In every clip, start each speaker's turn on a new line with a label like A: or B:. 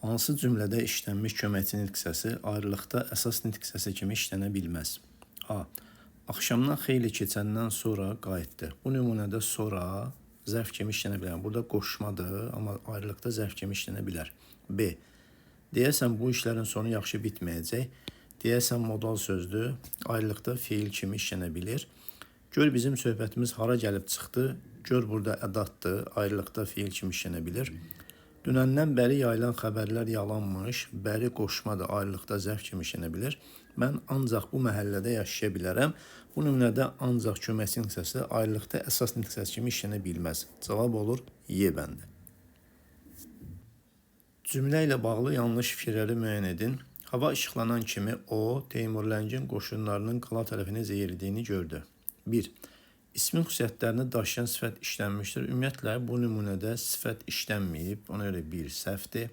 A: Hansı cümlədə işlənmiş köməkçi nitq hissəsi ayrılıqda əsas nitq hissəsi kimi işlənə bilməz? A. Axşamdan xeyli keçəndən sonra qayıtdı. Bu nümunədə sonra zərf kimi işlənə bilər. Burada qoşmadır, amma ayrılıqda zərf kimi işlənə bilər. B. Deyəsən bu işlərin sonu yaxşı bitməyəcək. Deyəsən modal sözdür, ayrılıqda feil kimi işlənə bilir. Gör bizim söhbətimiz hara gəlib çıxdı. Gör burada ədaddır, ayrılıqda feil kimi işlənə bilir. Dünəndən bəri yayılan xəbərlər yalanmış, bəri qoşmadır, ayrılıqda zərf kimi işlənə bilir. Mən ancaq bu məhəllədə yaşaya bilərəm. Bu nümunədə ancaq köməkçi nitq hissəsi ayrılıqda əsas nitq hissəsi kimi işlənə bilməz. Cavab olur Y bəndi. Cümlə ilə bağlı yanlış fikirləri müəyyən edin. Hava işıqlanan kimi o, Teymurləngin qoşunlarının qala tərəfə necə yeridiyini gördü. 1. İsmin xüsusiyyətlərini daşıyan sifət işlənmişdir. Ümumiyyətlə, bu nümunədə sifət işlənməyib. Ona görə bir səhvdir.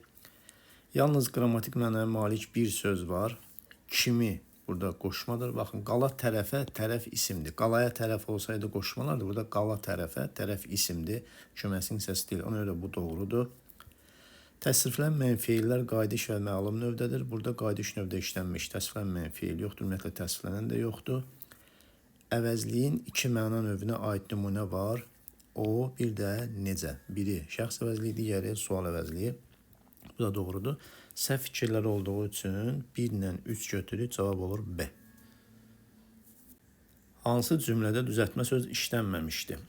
A: Yalnız qrammatik mənaya malik bir söz var. Kimi burada qoşmadır. Baxın, qala tərəfə tərəf isimdir. Qalaya tərəf olsaydı qoşmalardı. Burada qala tərəfə tərəf isimdir. Köməkçi hissəsi deyil. Ona görə bu doğrudur. Təsriflənməyən feillər qayıdış və məlum növdədir. Burada qayıdış növdə işlənmiş təsriflənməyən feil yoxdur. Ümumiyyətlə, təsriflənən də yoxdur. Əvəzliyin iki məna növünə aid nümunə var. O, bir də necə. Biri şəxs əvəzliyi, digəri sual əvəzliyi. Bu da doğrudur. Səhv fikirləri olduğu üçün 1 ilə 3 götürük. Cavab olur B. Hansı cümlədə düzəltmə söz işlənməmişdi?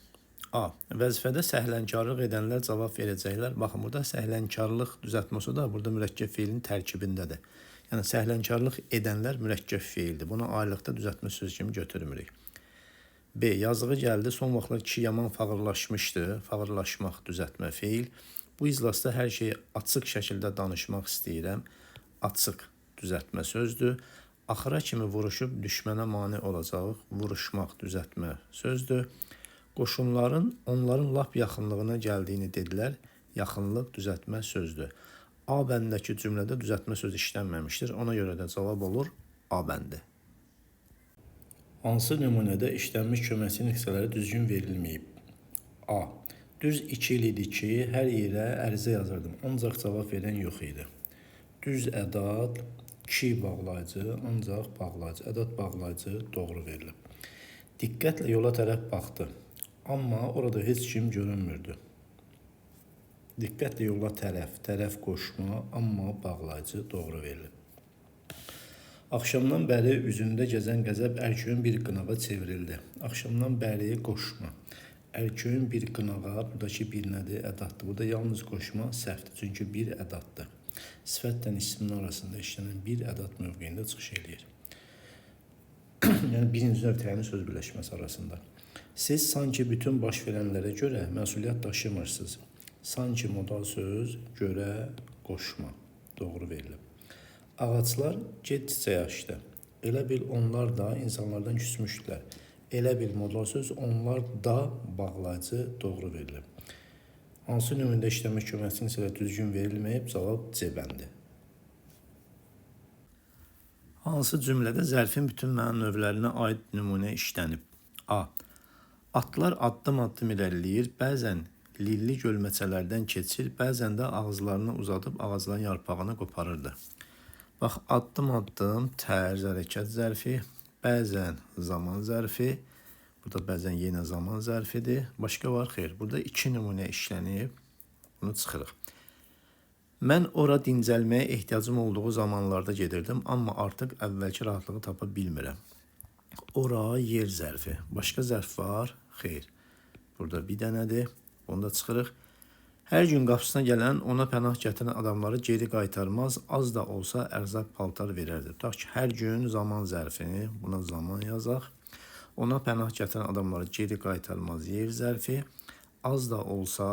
A: A. Vəzifədə səhlənkarlıq edənlər cavab verəcəklər. Baxın, burada səhlənkarlıq düzəltməsi da burada mürəkkəb feilin tərkibindədir. Yəni, səhlənkarlıq edənlər mürəkkəb feildir. Bunu ayrılıqda düzəltmə söz kimi götürmürük. B. Yazığı gəldi. Son vaxtlar kişi yaman fağırlaşmışdı. Fağırlaşmaq düzəltmə feil. Bu iclasda hər şeyi açıq şəkildə danışmaq istəyirəm. Açıq düzəltmə sözdür. Axıra kimi vuruşub düşmənə mane olacağıq. Vuruşmaq düzəltmə sözdür. Qoşunların onların lap yaxınlığına gəldiyini dedilər. Yaxınlıq düzəltmə sözdür. A bəndindəki cümlədə düzəltmə söz işlənməmişdir. Ona görə də cavab olur A bəndi. Hansı nümunədə işlənmiş köməkçi nitq hissələri düzgün verilməyib? A. Düz 2 il idi ki, hər yerə ərizə yazırdım, ancaq cavab verən yox idi. Düz ədad, ki bağlayıcı, ancaq bağlayıcı, ədad bağlayıcı doğru verilib. Diqqətlə yola tərəf baxdı, amma orada heç kim görünmürdü. Diqqətlə yola tərəf, tərəf qoşma, amma bağlayıcı doğru verilib. Axşamdan bəri üzündə gəzən qəzəb Ərköyün bir qınağa çevrildi. Axşamdan bəri qoşma. Ərköyün bir qınağa, buradakı bir nədir? Ədaddır. Burada yalnız qoşma səhvdir. Çünki bir ədaddır. Sifətlə ismin arasında işlənən bir ədad mövqeyində çıxış eləyir. Yəni, birinci növ təyin söz birləşməsi arasında. Siz sanki bütün baş verənlərə görə məsuliyyət daşımırsınız. Sanki modal söz görə qoşma. Doğru verilib. Ağaclar get çiçək açdı. Elə bil onlar da insanlardan küsmüşdülər. Elə bil modal söz onlar da bağlayıcı doğru verilib. Hansı nümunədə işlənmiş köməkçi hissələr düzgün verilməyib? Cavab C bəndi. Hansı cümlədə zərfin bütün məna növlərinə aid nümunə işlənib? A. Atlar addım-addım irəliləyir, bəzən lilli gölməçələrdən keçir, bəzən də ağızlarını uzadıb ağacların yarpağını qoparırdı. Bax, addım-addım tərz hərəkət zərfi, bəzən zaman zərfi, burada bəzən yenə zaman zərfidir. Başqa var? Xeyr. Burada iki nümunə işlənib, bunu çıxırıq. Mən ora dincəlməyə ehtiyacım olduğu zamanlarda gedirdim, amma artıq əvvəlki rahatlığı tapa bilmirəm. Ora yer zərfi. Başqa zərf var? Xeyr. Burada bir dənədir. Bunu da çıxırıq. Hər gün qapısına gələn, ona pənah gətirən adamları geri qaytarmaz, az da olsa ərzaq paltar verərdi. Tutaq ki, hər gün zaman zərfini, buna zaman yazaq. Ona pənah gətirən adamları geri qaytarmaz yer zərfi, az da olsa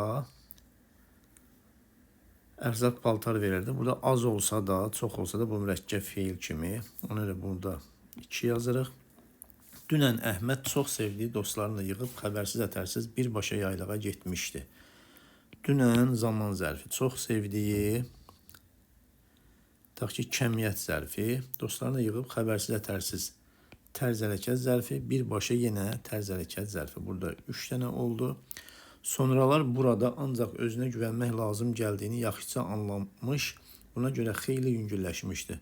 A: ərzaq paltar verərdi. Burada az olsa da, çox olsa da bu mürəkkəb feil kimi. Ona görə burada 2 yazırıq. Dünən Əhməd çox sevdiyi dostlarını yığıb xəbərsiz ətərsiz birbaşa yaylağa getmişdi. Dünən zaman zərfi, çox sevdiyi, tutaq ki, kəmiyyət zərfi, dostlarını yığıb xəbərsiz ətərsiz tərz hərəkət zərfi, birbaşa yenə tərz hərəkət zərfi. Burada 3 dənə oldu. Sonralar burada ancaq özünə güvənmək lazım gəldiyini yaxşıca anlamış, Buna görə xeyli yüngülləşmişdi.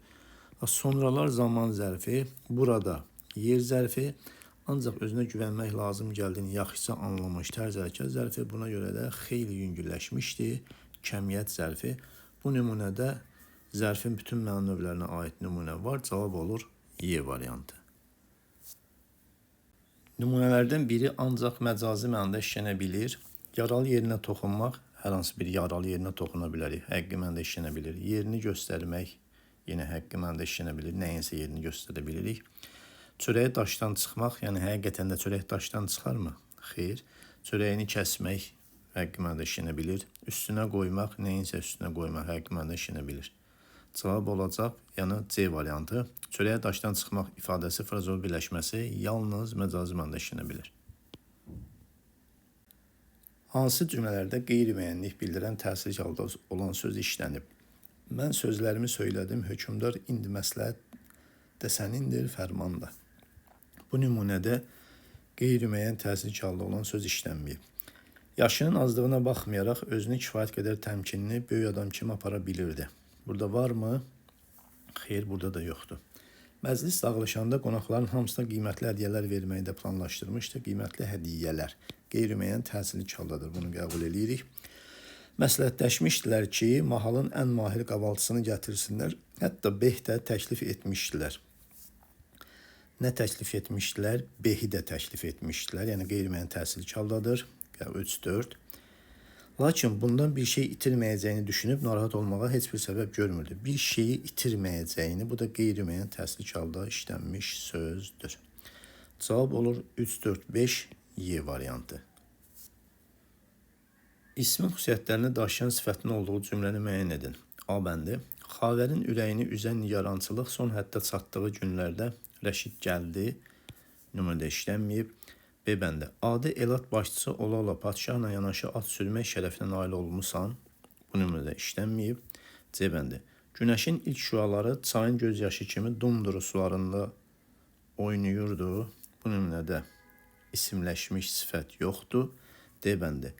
A: Sonralar zaman zərfi, burada yer zərfi, ancaq özünə güvənmək lazım gəldiyini yaxşıca anlamış tərz hərəkət zərfi, buna görə də xeyli yüngülləşmişdi. Kəmiyyət zərfi. Bu nümunədə zərfin bütün məna növlərinə aid nümunə var. Cavab olur Y variantı. Nümunələrdən biri ancaq məcazi mənada işlənə bilir. Yaralı yerinə toxunmaq, hər hansı bir yaralı yerinə toxuna bilərik. Həqiqi mənada işlənə bilir. Yerini göstərmək, yenə həqiqi mənada işlənə bilir. Nəyinsə yerini göstərə bilirik. Çörəyi daşdan çıxmaq, yəni həqiqətən də çörək daşdan çıxarmı? Xeyr. Çörəyini kəsmək həqiqi mənada işlənə bilir. Üstünə qoymaq, nəyinsə üstünə qoymaq həqiqi mənada işlənə bilir. Cavab olacaq, yəni C variantı. Çörəyə daşdan çıxmaq ifadəsi frazol birləşməsi yalnız məcazi mənada işlənə bilir. Hansı cümlələrdə qeyri-müəyyənlik bildirən təsir halda olan söz işlənib? Mən sözlərimi söylədim, hökmdar indi məsləhət də sənindir, fərman da. Bu nümunədə qeyri-müəyyən təsir halda olan söz işlənməyib. Yaşının azlığına baxmayaraq özünü kifayət qədər təmkinli, böyük adam kimi apara bilirdi. Burada varmı? Xeyr, burada da yoxdur. Məclis dağılışanda qonaqların hamısına qiymətli hədiyyələr verməyi də planlaşdırmışdı. Qiymətli hədiyyələr qeyri-müəyyən təsirli haldadır. Bunu qəbul eləyirik. Məsləhətləşmişdilər ki, mahalın ən mahir qavalçısını gətirsinlər. Hətta beh də təklif etmişdilər. Nə təklif etmişdilər? Behi də təklif etmişdilər. Yəni qeyri-müəyyən təsirli haldadır. 3-4. Lakin bundan bir şey itirməyəcəyini düşünüb narahat olmağa heç bir səbəb görmürdü. Bir şeyi itirməyəcəyini, bu da qeyri-müəyyən təsirli halda işlənmiş sözdür. Cavab olur 3, 4, 5 Y variantı. İsmin xüsusiyyətlərini daşıyan sifətin olduğu cümləni müəyyən edin. A bəndi. Xavərin ürəyini üzən nigarançılıq son həddə çatdığı günlərdə Rəşid gəldi. Nümunədə işlənməyib. B bəndi. Adi elat başçısı ola-ola padşahla yanaşı at sürmək şərəfinə nail olmusan. Bu nümunədə işlənməyib. C bəndi. Günəşin ilk şüaları çayın göz yaşı kimi dumduru sularında oynayırdı. Bu nümunədə isimləşmiş sifət yoxdur. D bəndi.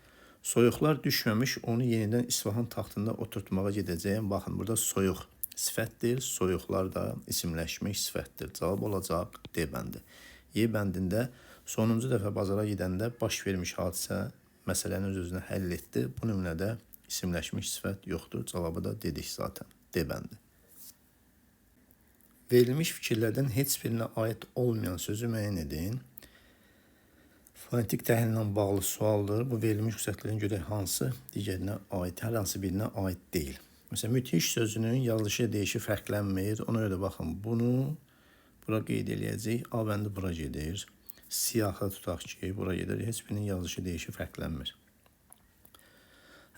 A: Soyuqlar düşməmiş onu yenidən İsfahan taxtında oturtmağa gedəcəyəm. Baxın, burada soyuq sifətdir, soyuqlar da isimləşmiş sifətdir. Cavab olacaq D bəndi. Y bəndində sonuncu dəfə bazara gedəndə baş vermiş hadisə məsələni öz-özünə həll etdi. Bu nümunədə isimləşmiş sifət yoxdur. Cavabı da dedik zaten. D bəndi. Verilmiş fikirlərdən heç birinə aid olmayan sözü müəyyən edin. Fonetik təhlillə bağlı sualdır. Bu verilmiş xüsusiyyətlərin görə hansı digərinə aid, hər hansı birinə aid deyil. Məsələn, müthiş sözünün yazılışı deyişi fərqlənmir. Ona görə də baxın, bunu bura qeyd eləyəcəyik. A bəndi bura gedir. Siyahı tutaq ki, bura gedir. Heç birinin yazılışı deyişi fərqlənmir.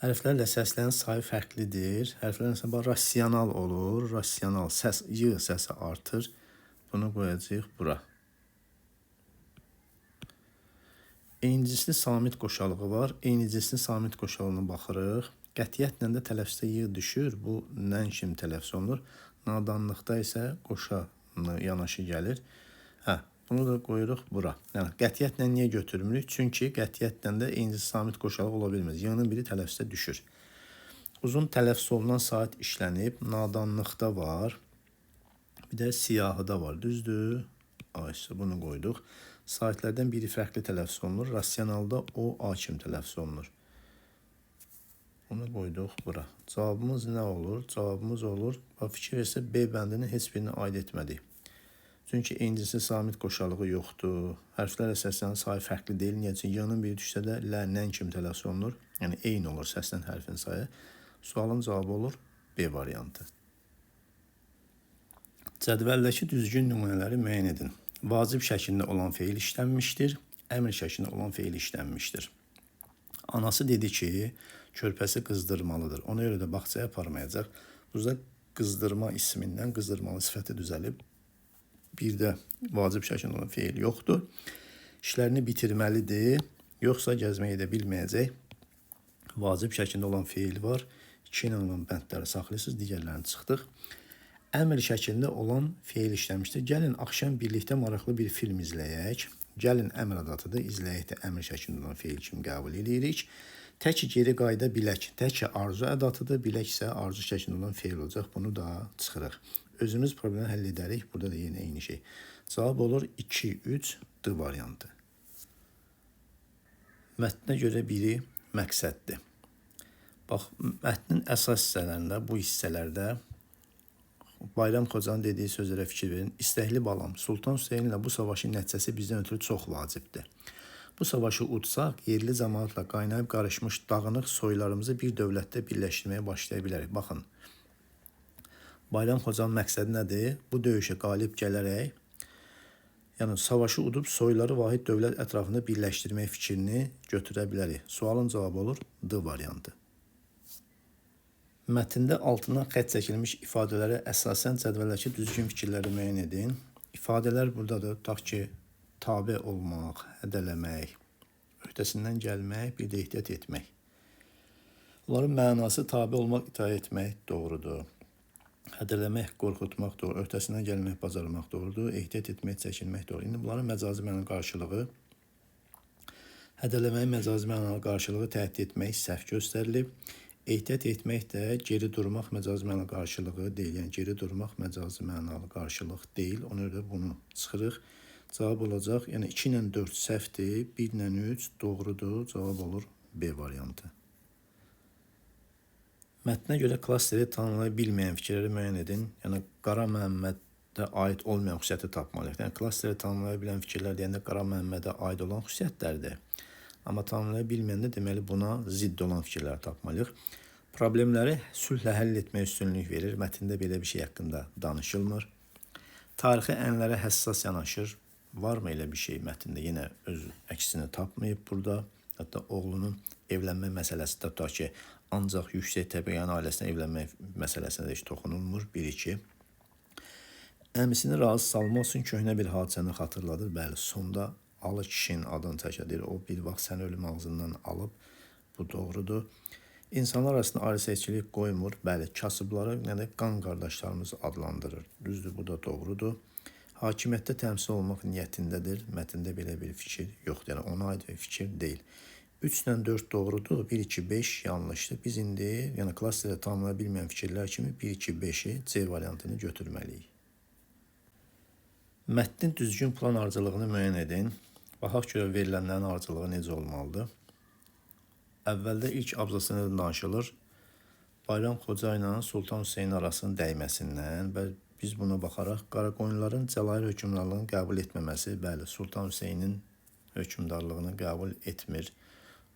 A: Hərflərlə səslənən sayı fərqlidir. Hərflərlə səslənən rasional olur. Rasional səs, Y səsi artır. Bunu qoyacağıq bura. Eyni cinsli samit qoşalığı var. Eyni cinsli samit qoşalığına baxırıq. Qətiyyətlə də tələffüzdə Y düşür. Bu nən kimi tələffüz olunur. Nadanlıqda isə qoşa yanaşı gəlir. Hə, bunu da qoyuruq bura. Yəni, qətiyyətlə niyə götürmürük? Çünki qətiyyətlə də eyni cinsli samit qoşalığı ola bilməz. Y-nın biri tələffüzdə düşür. Uzun tələffüz olunan saat işlənib. Nadanlıqda var. Bir də siyahıda var. Düzdür? Aysa bunu qoyduq. Saitlərdən biri fərqli tələffüz olunur. Rasionalda O, A kimi tələffüz olunur. Bunu qoyduq bura. Cavabımız nə olur? Cavabımız olur. Bax, fikir versə B bəndini heç birinə aid etmədik. Çünki eyni cinsli samit qoşalığı yoxdur. Hərflərlə səslənən sayı fərqli deyil. Niyə? Çünki Y-nın biri düşsə də L, N kimi tələffüz olunur. Yəni, eyni olur səslən hərfin sayı. Sualın cavabı olur B variantı. Cədvəldəki düzgün nümunələri müəyyən edin. Vacib şəklində olan feil işlənmişdir, əmr şəklində olan feil işlənmişdir. Anası dedi ki, körpəsi qızdırmalıdır. Ona görə də bağçaya aparmayacaq. Burada qızdırma ismindən qızdırmalı sifəti düzəlib. Bir də vacib şəklində olan feil yoxdur. İşlərini bitirməlidir, yoxsa gəzməyi də bilməyəcək. Vacib şəklində olan feil var. İki ilə olan bəndləri saxlayırsınız, digərlərini çıxdıq. Əmr şəklində olan feil işləmişdir. Gəlin, axşam birlikdə maraqlı bir film izləyək. Gəlin əmr adatıdır. İzləyək də əmr şəklində olan feil kimi qəbul edirik. Tək ki geri qayıda bilək. Tək ki arzu ədatıdır, bilək isə arzu şəklində olan feil olacaq. Bunu da çıxırıq. Özümüz problemi həll edərik. Burada da yenə eyni şey. Cavab olur 2, 3, D variantı. Mətnə görə biri məqsəddir. Bax, mətnin əsas hissələrində, bu hissələrdə Bayram Xocanın dediyi sözlərə fikir verin. İstəkli balam, Sultan Hüseynlə bu savaşın nəticəsi bizdən ötürü çox vacibdir. Bu savaşı udsaq, yerli cəmaatla qaynayıb qarışmış dağınıq soylarımızı bir dövlətdə birləşdirməyə başlaya bilərik. Baxın, Bayram Xocanın məqsədi nədir? Bu döyüşə qalib gələrək, yəni savaşı udub soyları vahid dövlət ətrafında birləşdirmək fikrini götürə bilərik. Sualın cavabı olur D variantı. Mətndə altından xətt çəkilmiş ifadələrə əsasən cədvəldəki düzgün fikirləri müəyyən edin. İfadələr buradadır, tutaq ki, tabe olmaq, hədələmək, öhdəsindən gəlmək, bir də ehtiyat etmək. Onların mənası tabe olmaq, itaət etmək doğrudur. Hədələmək, qorxutmaq doğru, öhdəsindən gəlmək, bacarmaq doğrudur, ehtiyat etmək, çəkinmək doğru. İndi bunların məcazi mənalı qarşılığı, hədələməyin məcazi mənalı qarşılığı təhdid etmək səhv göstərilib. Ehtiyat etmək də geri durmaq məcazi mənalı qarşılığı deyil. Yəni geri durmaq məcazi mənalı qarşılıq deyil. Ona görə bunu çıxırıq. Cavab olacaq. Yəni 2 ilə 4 səhvdir, 1 ilə 3 doğrudur. Cavab olur B variantı. Mətnə görə klasteri tanımlaya bilməyən fikirləri müəyyən edin. Yəni Qara Məhəmmədə aid olmayan xüsusiyyəti tapmalıyıq. Yəni klasteri tanımlaya bilən fikirlər deyəndə Qara Məhəmmədə aid olan xüsusiyyətlərdir. Amma tanımlaya bilməyəndə deməli buna zidd olan fikirləri tapmalıyıq. Problemləri sülhlə həll etməyə üstünlük verir. Mətndə belə bir şey haqqında danışılmır. Tarixi ənlərə həssas yanaşır. Varmı elə bir şey mətndə? Yenə öz əksini tapmayıb burada. Hətta oğlunun evlənmə məsələsi də tutaq ki, ancaq yüksək təbəqənin ailəsinə evlənmə məsələsinə də heç toxunulmur. 1-2. Əmisini razı salmaq üçün köhnə bir hadisəni xatırladır. Bəli, sonda Alı kişinin adını təkrar edir. O bir vaxt səni ölüm ağzından alıb. Bu doğrudur. İnsanlar arasında ayrı-seçkilik qoymur. Bəli, kasıbları yəni qan qardaşlarımız adlandırır. Düzdür, bu da doğrudur. Hakimiyyətdə təmsil olmaq niyyətindədir. Mətndə belə bir fikir yoxdur. Yəni ona aid bir fikir deyil. 3 ilə 4 doğrudur, 1, 2, 5 yanlışdır. Biz indi yəni klasterdə tanımlaya bilməyən fikirlər kimi 1, 2, 5-i C variantını götürməliyik. Mətnin düzgün plan ardıcıllığını müəyyən edin. Baxaq görə verilənlərin ardıcıllığı necə olmalıdır. Əvvəldə ilk abzasında danışılır. Bayram Xoca ilə Sultan Hüseyin arasının dəyməsindən və biz buna baxaraq Qaraqoyunların Cəlayir hökmdarlığını qəbul etməməsi, bəli, Sultan Hüseynin hökmdarlığını qəbul etmir.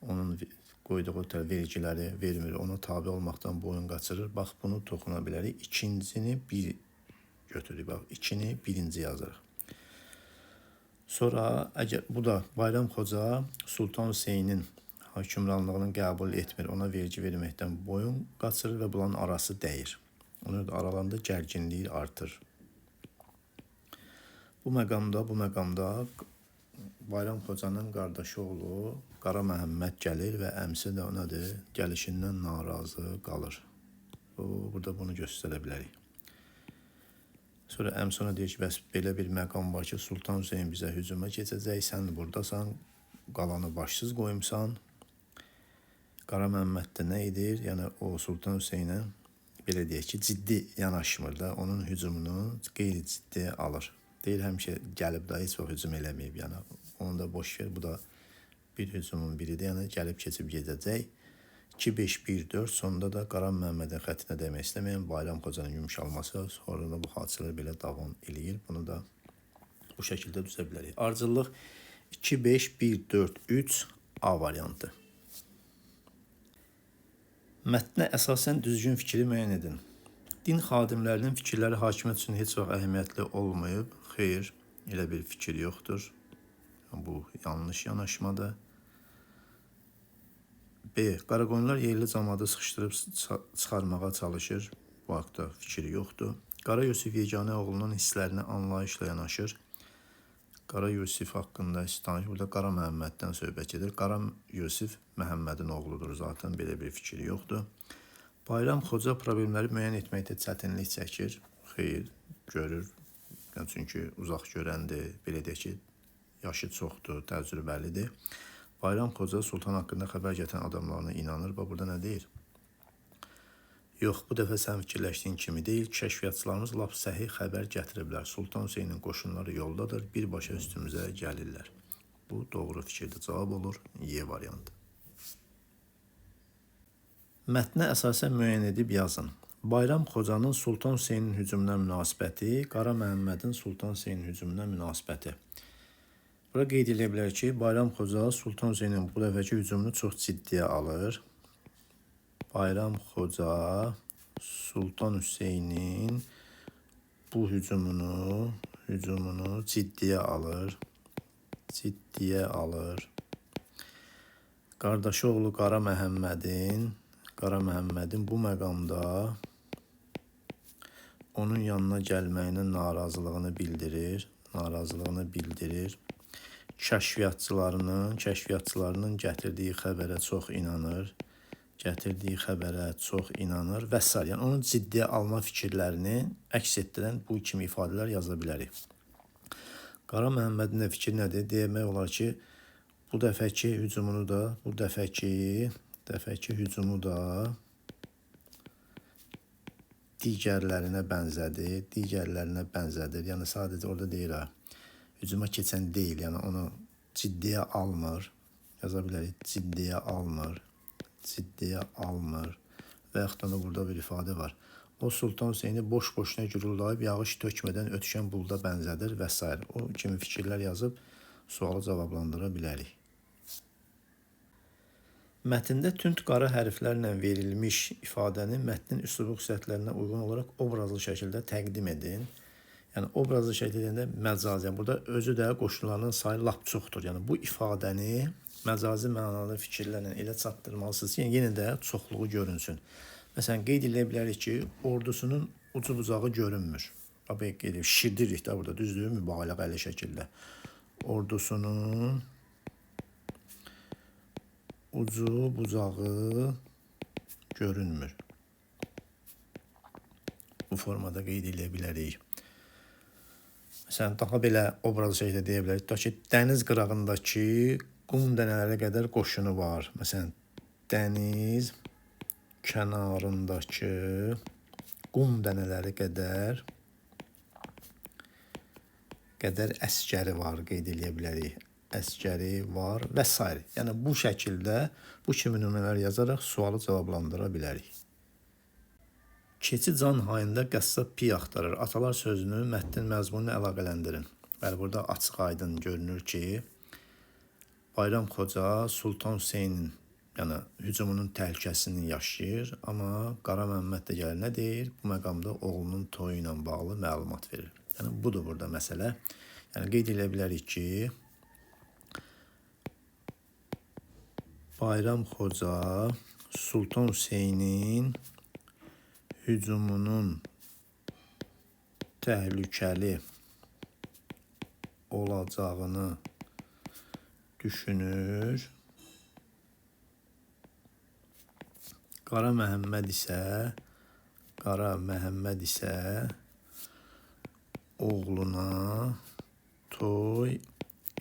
A: Onun qoyduğu vergiləri vermir, ona tabe olmaqdan boyun qaçırır. Bax, bunu toxuna bilərik. İkincisini bir götürürük. Bax, 2-ni birinci yazırıq. Sonra əgər bu da Bayram Xoca Sultan Hüseynin hökmranlığını qəbul etmir, ona vergi verməkdən boyun qaçırır və bunların arası dəyir. Ona görə aralarında gərginlik artır. Bu məqamda Bayram Xocanın qardaşı oğlu Qara Məhəmməd gəlir və əmisi də onadır, gəlişindən narazı qalır. Burada bunu göstərə bilərik. Sonra əmisi ona deyir ki, bəs belə bir məqam var ki, Sultan Hüseyn bizə hücuma keçəcək, sən buradasan, qalanı başsız qoyumsan. Qara Məhəmməd də nə edir? Yəni o Sultan Hüseynə belə deyək ki, ciddi yanaşmır da, onun hücumunu qeyri-ciddi alır. Deyir, həmişə gəlib də heç vaxt hücum eləməyib, yəni onu da boş ver, bu da bir hücumun biridir, yəni gəlib keçib gedəcək. 2, 5, 1, 4, sonda da Qara Məhəmmədin xəttinə dəymək istəməyən Bayram Xocanın yumşalması, sonra da bu hadisələr belə davam eləyir. Bunu da bu şəkildə düzə bilərik. Ardıcıllıq 2, 5, 1, 4, 3, A variantı. Mətnə əsasən düzgün fikri müəyyən edin. Din xadimlərinin fikirləri hakimiyyət üçün heç vaxt əhəmiyyətli olmayıb. Xeyr, elə bir fikir yoxdur. Bu yanlış yanaşmadır. B. Qaraqoyunlar yerli camaatı sıxışdırıb çıxarmağa çalışır. Bu haqda fikri yoxdur. Qara Yusif yeganə oğlunun hisslərinə anlayışla yanaşır. Qara Yusif haqqında danışır. Burada Qara Məhəmməddən söhbət gedir. Qara Yusif Məhəmmədin oğludur. Zaten belə bir fikri yoxdur. Bayram Xoca problemləri müəyyən etməkdə çətinlik çəkir. Xeyr, görür. Yəni, çünki uzaq görəndir. Belə deyək ki, yaşı çoxdur, təcrübəlidir. Bayram Xoca Sultan haqqında xəbər gətirən adamlarına inanır. Bax, burada nə deyir? Yox, bu dəfə sən fikirləşdiyin kimi deyil. Kəşfiyyatçılarımız lap səhih xəbər gətiriblər. Sultan Hüseynin qoşunları yoldadır, birbaşa üstümüzə gəlirlər. Bu doğru fikirdir. Cavab olur Y variantı. Mətnə əsasən müəyyən edib yazın. Bayram Xocanın Sultan Hüseynin hücumuna münasibəti, Qara Məhəmmədin Sultan Hüseynin hücumuna münasibəti. Bura qeyd edə bilər ki, Bayram Xoca Sultan Hüseynin bu dəfəki hücumunu çox ciddiyə alır. Bayram Xoca Sultan Hüseynin bu hücumunu ciddiyə alır. Ciddiyə alır. Qardaşı oğlu Qara Məhəmmədin bu məqamda onun yanına gəlməyinin narazılığını bildirir. Narazılığını bildirir. Kəşfiyyatçılarının gətirdiyi xəbərə çox inanır. Gətirdiyi xəbərə çox inanır və s. Yəni onun ciddiyə alma fikirlərini əks etdirən bu kimi ifadələr yaza bilərik. Qara Məhəmmədin də fikri nədir? Demək olar ki, bu dəfəki hücumunu da, bu dəfəki hücumu da digərlərinə bənzədir. Digərlərinə bənzədir. Yəni sadəcə orada deyir ha, hücuma keçən deyil, yəni onu ciddiyə almır. Yaza bilərik, ciddiyə almır. Ciddiyə almır. Və yaxud da burada bir ifadə var. O Sultan Hüseyni boş-boşuna gurullayıb yağış tökmədən ötüşən buluda bənzədir və s. O kimi fikirlər yazıb sualı cavablandıra bilərik. Mətndə tünd qara hərflərlə verilmiş ifadəni mətnin üslubu xüsusiyyətlərinə uyğun olaraq obrazlı şəkildə təqdim edin. Yəni obrazlı şəkildə deyəndə məcazi. Yəni, burada özü də qoşunlarının sayı lap çoxdur. Yəni bu ifadəni məcazi mənalı fikirlərlə elə çatdırmalısınız ki, yəni, yenə də çoxluğu görünsün. Məsələn, qeyd edə bilərik ki, ordusunun ucu bucağı görünmür. Bax, qeyd edirik, şişirdirik də burada, düzdür, mübaliğəli şəkildə. Ordusunun ucu bucağı görünmür. Bu formada qeyd edə bilərik. Məsələn, daha belə obrazlı şəkildə deyə bilərik. Tutaq ki, dəniz qırağındakı qum dənələri qədər qoşunu var. Məsələn, dəniz kənarındakı qum dənələri qədər əskəri var, qeyd edə bilərik. Əskəri var və s. Yəni, bu şəkildə bu kimi nümunələr yazaraq sualı cavablandıra bilərik. Keçi can hayında qəssab piy axtarır. Atalar sözünü mətnin məzmununa əlaqələndirin. Bəli, burada açıq aydın görünür ki, Bayram Xoca Sultan Hüseynin yəni hücumunun təhlükəsini yaşayır, amma Qara Məhəmməd də gəlir nə deyir? Bu məqamda oğlunun toyu ilə bağlı məlumat verir. Yəni budur burada məsələ. Yəni qeyd edə bilərik ki, Bayram Xoca Sultan Hüseynin hücumunun təhlükəli olacağını düşünür. Qara Məhəmməd isə oğluna toy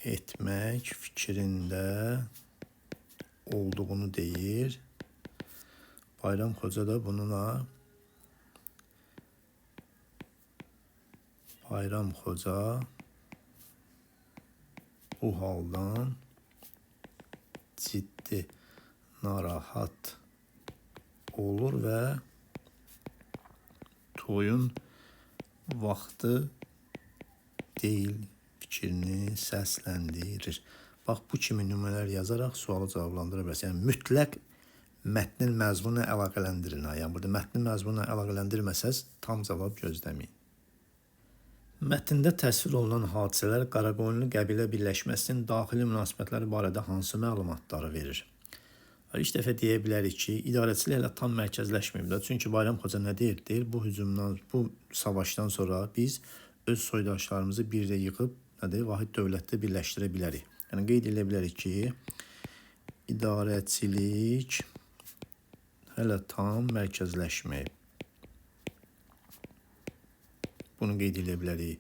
A: etmək fikrində olduğunu deyir. Bayram Xoca da bununla Bayram Xoca bu haldan ciddi narahat olur və toyun vaxtı deyil fikrini səsləndirir. Bax, bu kimi nümunələr yazaraq sualı cavablandıra bilərsiniz. Yəni, mütləq mətnin məzmununa əlaqələndirin. Yəni, burada mətnin məzmununa əlaqələndirməsəz tam cavab gözləməyin. Mətndə təsvir olunan hadisələr Qaraqoyunlu qəbilə birləşməsinin daxili münasibətləri barədə hansı məlumatları verir? İlk dəfə deyə bilərik ki, idarəçilik hələ tam mərkəzləşməyib də. Çünki Bayram Xoca nə deyir? Deyir, bu hücumdan, bu savaşdan sonra biz öz soydaşlarımızı bir də yığıb, nə deyir, vahid dövlətdə birləşdirə bilərik. Yəni, qeyd edə bilərik ki, idarəçilik hələ tam mərkəzləşməyib. Bunu qeyd edə bilərik.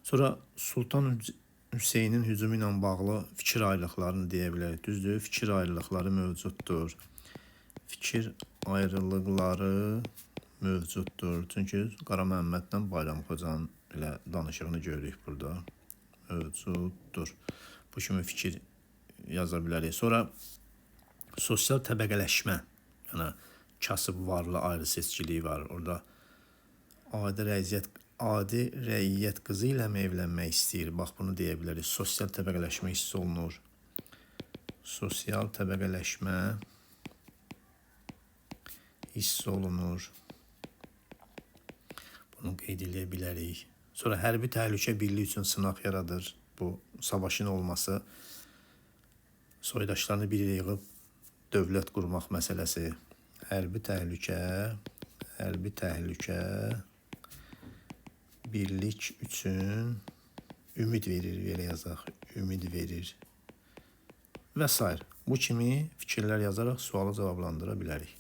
A: Sonra Sultan Hüseynin hücumu ilə bağlı fikir ayrılıqlarını deyə bilərik. Düzdür, fikir ayrılıqları mövcuddur. Fikir ayrılıqları mövcuddur. Çünki Qara Məhəmmədlə Bayram Xocanın elə danışığını görürük burada. Mövcuddur. Bu kimi fikir yaza bilərik. Sonra sosial təbəqələşmə, yəni kasıb varlı ayrı seçkiliyi var. Orada adi rəiyyət qızı ilə mi evlənmək istəyir? Bax, bunu deyə bilərik. Sosial təbəqələşmə hiss olunur. Sosial təbəqələşmə hiss olunur. Bunu qeyd edə bilərik. Sonra hərbi təhlükə birliyi üçün sınaq yaradır. Bu savaşın olması, soydaşlarını bir yerə yığıb dövlət qurmaq məsələsi. Hərbi təhlükə birlik üçün ümid verir, belə yazaq, ümid verir və s. Bu kimi fikirlər yazaraq sualı cavablandıra bilərik.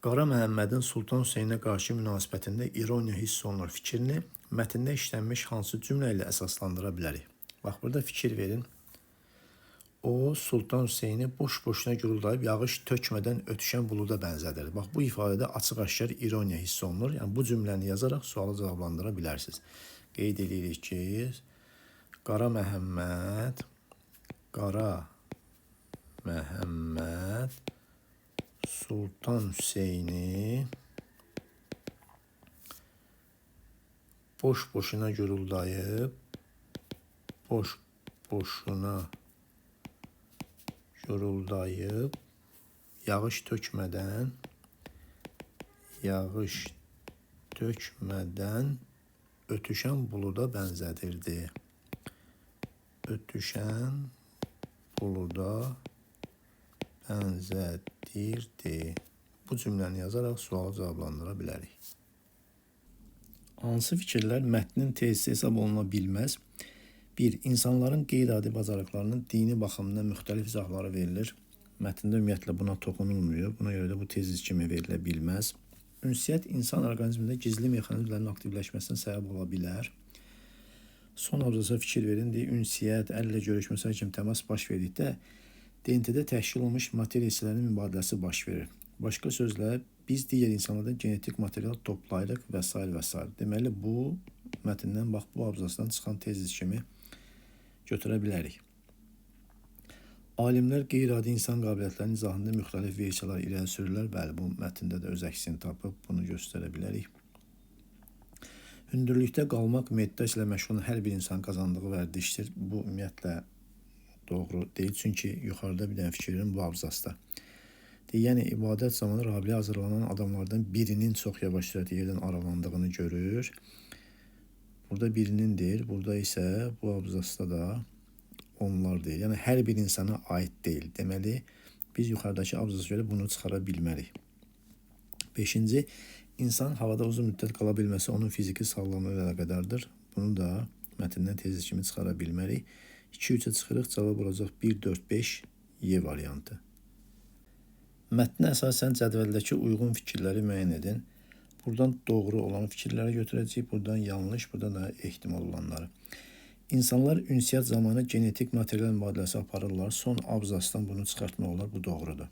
A: Qara Məhəmmədin Sultan Hüseynə qarşı münasibətində ironiya hiss olunur fikrini mətndə işlənmiş hansı cümlə ilə əsaslandıra bilərik? Bax, burada fikir verin. O, Sultan Hüseyni boş-boşuna guruldayıb yağış tökmədən ötüşən buluda bənzədir. Bax, bu ifadədə açıq-aşkar ironiya hiss olunur. Yəni, bu cümləni yazaraq sualı cavablandıra bilərsiniz. Qeyd edirik ki, Qara Məhəmməd Sultan Hüseyni boş-boşuna guruldayıb, yağış tökmədən ötüşən buluda bənzədirdi. Ötüşən buluda bənzədirdi. Bu cümləni yazaraq sualı cavablandıra bilərik. Hansı fikirlər mətnin tezisi hesab oluna bilməz? 1. İnsanların qeyri-adi bacarıqlarının dini baxımdan müxtəlif izahları verilir. Mətndə ümumiyyətlə buna toxunulmuyor. Buna görə də bu tezis kimi verilə bilməz. Ünsiyyət insan orqanizmində gizli mexanizmlərin aktivləşməsinə səbəb ola bilər. Son abzasa fikir verin. Deyir, ünsiyyət, əllə görüşməsi kimi təmas baş verdikdə DNT-də təşkil olunmuş materiya hissələrinin mübadiləsi baş verir. Başqa sözlə, biz digər insanlardan genetik material toplayırıq və s. və s. Deməli, bu mətndən, bax, bu abzasdan çıxan tezis kimi götürə bilərik. Alimlər qeyri-adi insan qabiliyyətlərinin izahında müxtəlif versiyalar irəli sürürlər. Bəli, bu mətndə də öz əksini tapıb bunu göstərə bilərik. Hündürlükdə qalmaq meditasiya ilə məşğul olan hər bir insan qazandığı vərdişdir. Bu ümumiyyətlə doğru deyil. Çünki yuxarıda bir dənə fikir verin bu abzasda. Yəni, ibadət zamanı rahibləyə hazırlanan adamlardan birinin çox yavaş sürətlə yerdən aralandığını görür. Burada birinin deyir, burada isə bu abzasda da onlar deyil. Yəni, hər bir insana aid deyil. Deməli, biz yuxarıdakı abzasa görə bunu çıxara bilmərik. 5-ci, insan havada uzun müddət qala bilməsi onun fiziki sağlamlığı ilə əlaqədardır. Bunu da mətndən tezis kimi çıxara bilmərik. 2-3-ə çıxırıq, cavab olacaq 1, 4, 5, Y variantı. Mətnə əsasən cədvəldəki uyğun fikirləri müəyyən edin. Buradan doğru olan fikirləri götürəcəyik, buradan yanlış, buradan da ehtimal olanları. İnsanlar ünsiyyət zamanı genetik material mübadiləsi aparırlar. Son abzasdan bunu çıxartmaq olar, bu doğrudur.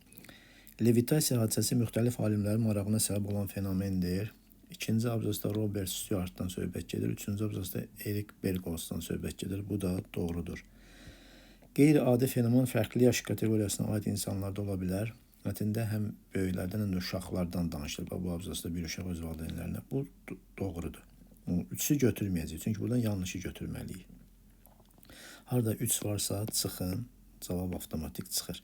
A: Levitasiya hadisəsi müxtəlif alimlərin marağına səbəb olan fenomendir. İkinci abzasda Robert Stewartdan söhbət gedir. Üçüncü abzasda Erik Bergholzdan söhbət gedir. Bu da doğrudur. Qeyri-adi fenomen fərqli yaş kateqoriyasına aid insanlarda ola bilər. Mətndə həm böyüklərdən, həm də uşaqlardan danışılır. Bu abzasda bir uşaq öz valideynlərinə. Bu doğrudur. Üçü götürməyəcəyik. Çünki buradan yanlışı götürməliyik. Harada 3 varsa çıxın, cavab avtomatik çıxır.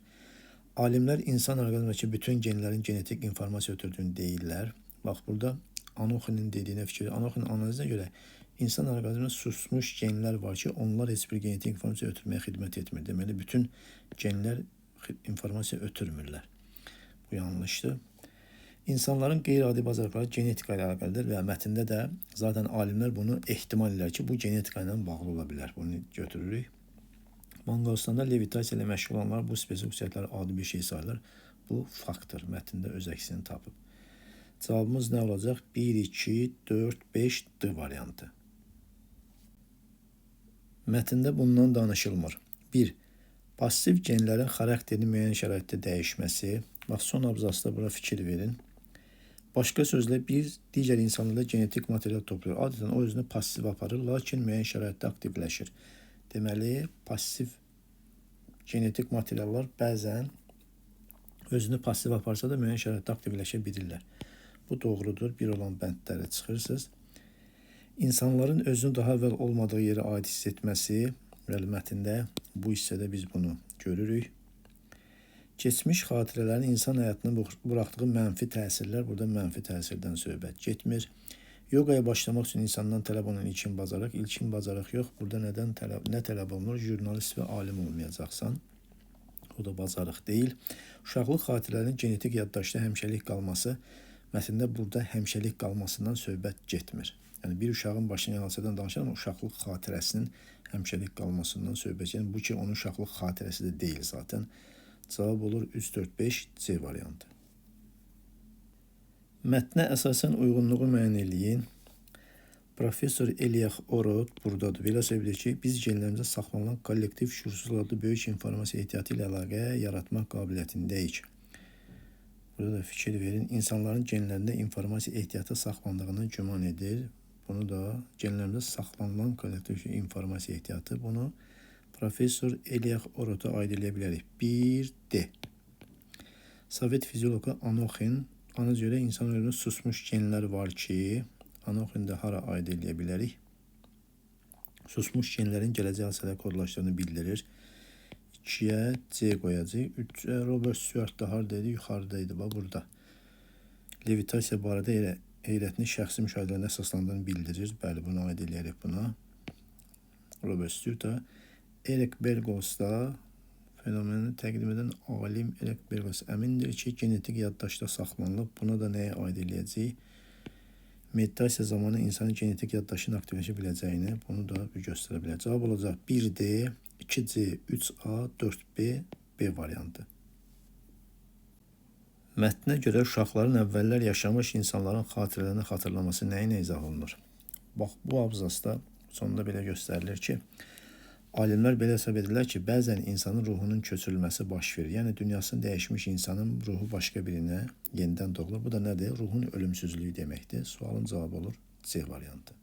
A: Alimlər insan orqanizmindəki bütün genlərin genetik informasiya ötürdüyünü deyirlər. Bax, burada Anoxinin dediyinə fikir. Anoxinin analizinə görə insan orqanizmində susmuş genlər var ki, onlar heç bir genetik informasiya ötürməyə xidmət etmir. Deməli, bütün genlər informasiya ötürmürlər. Bu yanlışdır. İnsanların qeyri-adi bacarıqları genetika ilə əlaqəlidir və mətndə də zaten alimlər bunu ehtimal edirlər ki, bu genetika ilə bağlı ola bilər. Bunu götürürük. Monqolistanda levitasiya ilə məşğul olanlar bu spesifik xüsusiyyətləri adi bir şey sayılır. Bu faktdır. Mətndə öz əksini tapıb. Cavabımız nə olacaq? 1, 2, 4, 5 D variantı. Mətndə bundan danışılmır. 1. Passiv genlərin xarakterinin müəyyən şəraitdə dəyişməsi. Bax, son abzasda bura fikir verin. Başqa sözlə, bir digər insanlarda genetik material toplayır. Adətən o özünü passiv aparır, lakin müəyyən şəraitdə aktivləşir. Deməli, passiv genetik materiallar bəzən özünü passiv aparsa da müəyyən şəraitdə aktivləşə bilirlər. Bu doğrudur. Bir olan bəndlərə çıxırsınız. İnsanların özünü daha əvvəl olmadığı yerə aid hiss etməsi, bəli, mətndə bu hissədə biz bunu görürük. Keçmiş xatirələrin insan həyatına buraxdığı mənfi təsirlər, burada mənfi təsirdən söhbət getmir. Yoqaya başlamaq üçün insandan tələb olunan ilkin bacarıq, ilkin bacarıq yox. Burada nədən tələb, nə tələb olunur? Jurnalist və alim olmayacaqsan. O da bacarıq deyil. Uşaqlıq xatirələrinin genetik yaddaşda həmişəlik qalması, mətndə burada həmişəlik qalmasından söhbət getmir. Yəni, bir uşağın başına gələn hadisədən danışır, amma uşaqlıq xatirəsinin həmişəlik qalmasından söhbət gedir. Bu ki, onun uşaqlıq xatirəsi də deyil zaten. Cavab olur 3, 4, 5, C variantı. Mətnə əsasən uyğunluğu müəyyən eləyin. Professor Eliah Orot buradadır. Belə söyləyir ki, biz genlərimizdə saxlanılan kollektiv şüursuzluq adlı böyük informasiya ehtiyatı ilə əlaqə yaratmaq qabiliyyətindəyik. Burada da fikir verin. İnsanların genlərində informasiya ehtiyatı saxlandığını güman edir. Bunu da genlərimizdə saxlanılan kollektiv informasiya ehtiyatı. Bunu Professor Eliah Orota aid eləyə bilərik. 1D. Sovet fizioloqu Anoxin, ona görə insan ölümünə susmuş genlər var ki, Anoxin də hara aid eləyə bilərik? Susmuş genlərin gələcək hadisələr kodlaşdığını bildirir. 2-yə C qoyacağıq. 3-ə Robert Stewart da haradaydı? Yuxarıda idi. Bax, burada. Levitasiya barədə heyrətini şəxsi müşahidələrinə əsaslandığını bildirir. Bəli, bunu aid eləyərək buna. Robert Stewart-a. Erik Bergholz da fenomeni təqdim edən alim Erik Bergholz əmindir ki, genetik yaddaşda saxlanılıb. Buna da nəyə aid eləyəcəyik? Meditasiya zamanı insanın genetik yaddaşının aktivləşə biləcəyini, bunu da bir göstərə bilər. Cavab olacaq 1D, 2C, 3A, 4B, B variantı. Mətnə görə uşaqların əvvəllər yaşamış insanların xatirələrini xatırlaması nə ilə izah olunur? Bax, bu abzasda sonunda belə göstərilir ki, alimlər belə hesab edirlər ki, bəzən insanın ruhunun köçürülməsi baş verir. Yəni, dünyasını dəyişmiş insanın ruhu başqa birinə yenidən doğulur. Bu da nədir? Ruhun ölümsüzlüyü deməkdir. Sualın cavabı olur C variantı.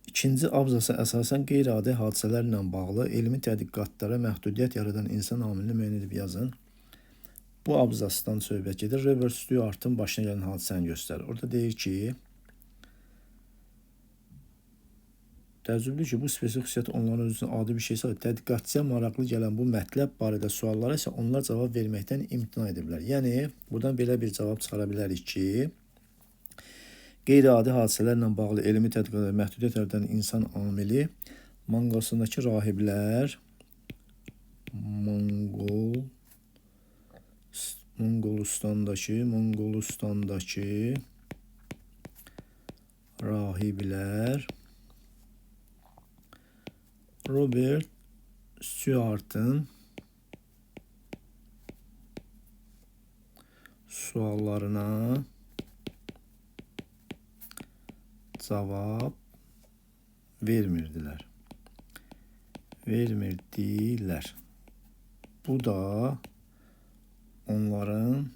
A: İkinci abzasa əsasən qeyri-adi hadisələrlə bağlı elmi tədqiqatlara məhdudiyyət yaradan insan amilini müəyyən edib yazın. Bu abzasdan söhbət gedir. Robert Stewart'ın başına gələn hadisəni göstərir. Orada deyir ki, təəccüblü ki, bu spesifik xüsusiyyət onların özü üçün adi bir şeysə, tədqiqatçıya maraqlı gələn bu mətləb barədə suallara isə onlar cavab verməkdən imtina ediblər. Yəni, buradan belə bir cavab çıxara bilərik ki, qeyri-adi hadisələrlə bağlı elmi tədqiqatlara məhdudiyyət yaradan insan amili Monqolistandakı rahiblər Monqolistandakı rahiblər Robert Stewart'ın suallarına cavab vermirdilər. Vermirdilər. Bu da onların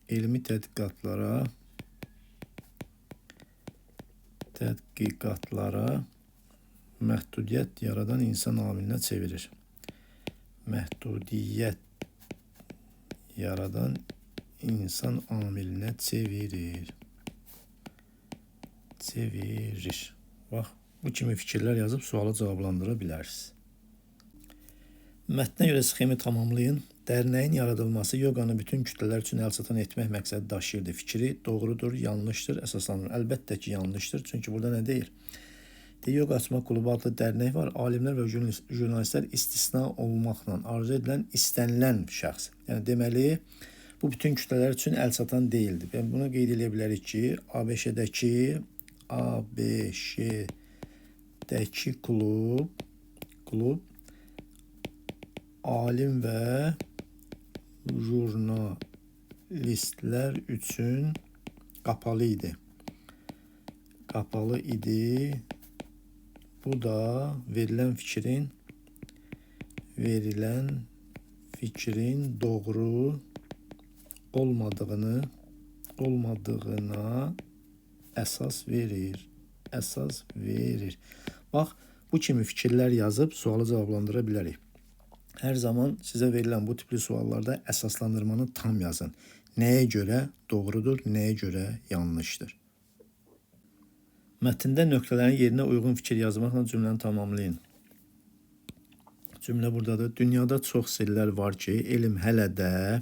A: elmi tədqiqatlara məhdudiyyət yaradan insan amilinə çevirir. Məhdudiyyət yaradan insan amilinə çevirir. Çevirir. Bax, bu kimi fikirlər yazıb sualı cavablandıra bilərsiniz. Mətnə görə sxemi tamamlayın. Dərnəyin yaradılması yoqanı bütün kütlələr üçün əlçatan etmək məqsədi daşıyırdı. Fikri doğrudur, yanlışdır, əsaslanır. Əlbəttə ki, yanlışdır. Çünki burada nə deyir? Deyir, Yoga Açmaq Klubu adlı dərnək var. Alimlər və jurnalistlər istisna olmaqla arzu edilən, istənilən şəxs. Yəni, deməli, bu bütün kütlələr üçün əlçatan deyildi. Yəni, bunu qeyd edə bilərik ki, ABŞ-dəki klub alim və jurnalistlər üçün qapalı idi. qapalı idi. Bu da verilən fikrin doğru olmadığına əsas verir. Əsas verir. Bax, bu kimi fikirlər yazıb sualı cavablandıra bilərik. Hər zaman sizə verilən bu tipli suallarda əsaslandırmanı tam yazın. Nəyə görə doğrudur, nəyə görə yanlışdır. Mətndə nöqtələrin yerinə uyğun fikir yazmaqla cümləni tamamlayın. Cümlə buradadır. Dünyada çox sirlər var ki, elm hələ də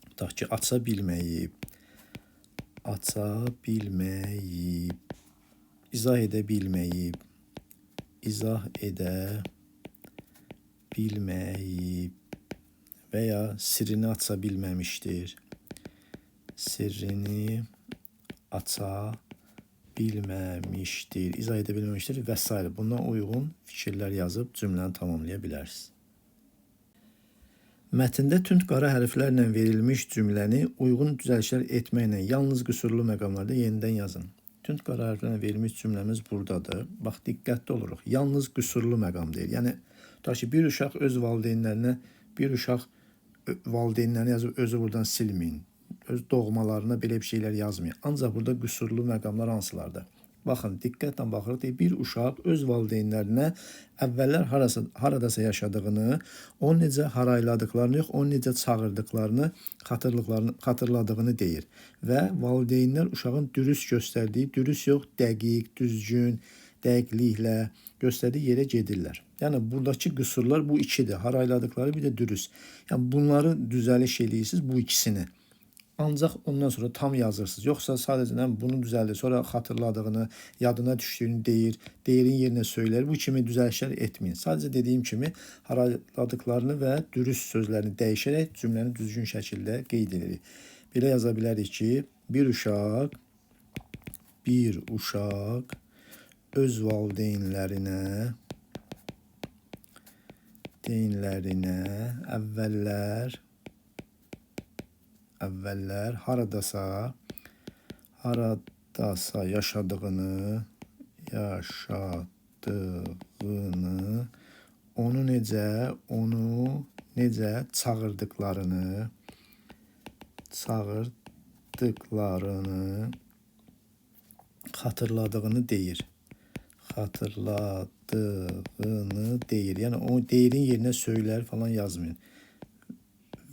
A: tutaq ki, aça bilməyib, izah edə bilməyib, və ya sirrini aça bilməmişdir. Sirrini aça bilməmişdir, izah edə bilməmişdir və s. Buna uyğun fikirlər yazıb cümləni tamamlaya bilərsiniz. Mətndə tünd qara hərflərlə verilmiş cümləni uyğun düzəlişlər etməklə yalnız qüsurlu məqamlarda yenidən yazın. Tünd qara hərflərlə verilmiş cümləmiz buradadır. Bax, diqqətli oluruq. Yalnız qüsurlu məqam deyil. Yəni, tutaq ki, bir uşaq öz valideynlərinə, bir uşaq valideynlərini yazıb özü buradan silməyin. Öz doğmalarına belə bir şeylər yazmayın. Ancaq burada qüsurlu məqamlar hansılardır? Baxın, diqqətlə baxırıq. Deyir, bir uşaq öz valideynlərinə əvvəllər haradasa yaşadığını, onu necə harayladıqlarını yox, onu necə çağırdıqlarını xatırladığını deyir. Və valideynlər uşağın dürüst göstərdiyi, dürüst yox, dəqiq, düzgün, dəqiqliklə göstərdiyi yerə gedirlər. Yəni, buradakı qüsurlar bu ikidir. Harayladıqları bir də dürüst. Yəni, bunları düzəliş eləyirsiniz, bu ikisini. Ancaq ondan sonra tam yazırsınız. Yoxsa sadəcə bunu düzəldir, sonra xatırladığını, yadına düşdüyünü deyir, deyirin yerinə söylər. Bu kimi düzəlişlər etməyin. Sadəcə dediyim kimi harayladıqlarını və dürüst sözlərini dəyişərək cümləni düzgün şəkildə qeyd edirik. Belə yaza bilərik ki, bir uşaq öz valideynlərinə əvvəllər haradasa yaşadığını, onu necə çağırdıqlarını xatırladığını deyir. Yəni, o deyirin yerinə söylər falan yazmayın.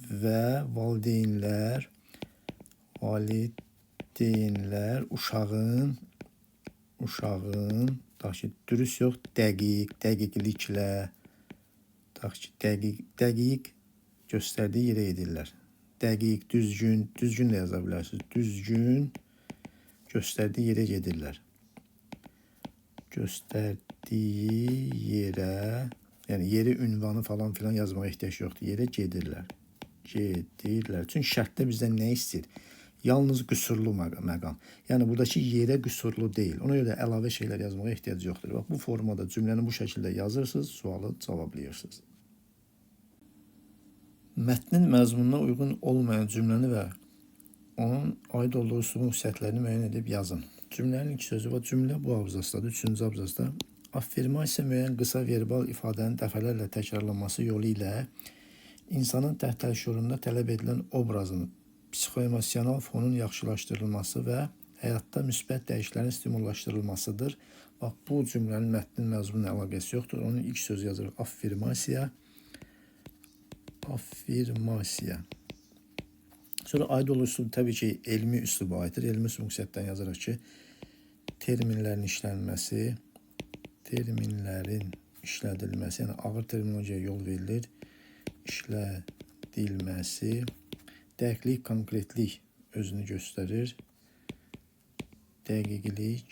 A: Və valideynlər uşağın tutaq ki, dürüst yox, dəqiq, dəqiqliklə, tutaq ki, dəqiq göstərdiyi yerə edirlər. Dəqiq, düzgün, düzgün də yaza bilərsiniz. Düzgün göstərdiyi yerə gedirlər. Göstərdiyi yerə, yəni yeri, ünvanı falan filan yazmağa ehtiyac yoxdur. Yerə gedirlər. Çünki şərtdə bizdən nə istəyir? Yalnız qüsurlu məqam. Yəni, buradakı yerə qüsurlu deyil. Ona görə də əlavə şeylər yazmağa ehtiyac yoxdur. Bax, bu formada cümləni bu şəkildə yazırsınız, sualı cavablayırsınız. Mətnin məzmununa uyğun olmayan cümləni və onun aid olduğu üslubun xüsusiyyətlərini müəyyən edib yazın. Cümlənin ilk sözü və cümlə bu abzasdadır. Üçüncü abzasda affirmasiya müəyyən qısa verbal ifadənin dəfələrlə təkrarlanması yolu ilə insanın təhtəşüurunda tələb edilən obrazın, psixoemosional fonun yaxşılaşdırılması və həyatda müsbət dəyişikliklərin stimullaşdırılmasıdır. Bax, bu cümlənin mətnin məzmunla əlaqəsi yoxdur. Onun ilk sözü yazırıq. Affirmasiya. Affirmasiya. Sonra aid olduğu üslub təbii ki, elmi üsluba aiddir. Elmi üslub xüsusiyyətdən yazırıq ki, terminlərin işlənməsi, terminlərin işlədilməsi, yəni ağır terminologiyaya yol verilir, işlədilməsi, dəqiqlik, konkretlik özünü göstərir, dəqiqlik,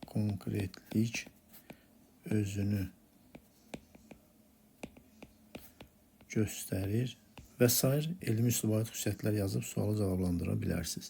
A: konkretlik özünü göstərir və sair elmi üsluba aid xüsusiyyətlər yazıb sualı cavablandıra bilərsiniz.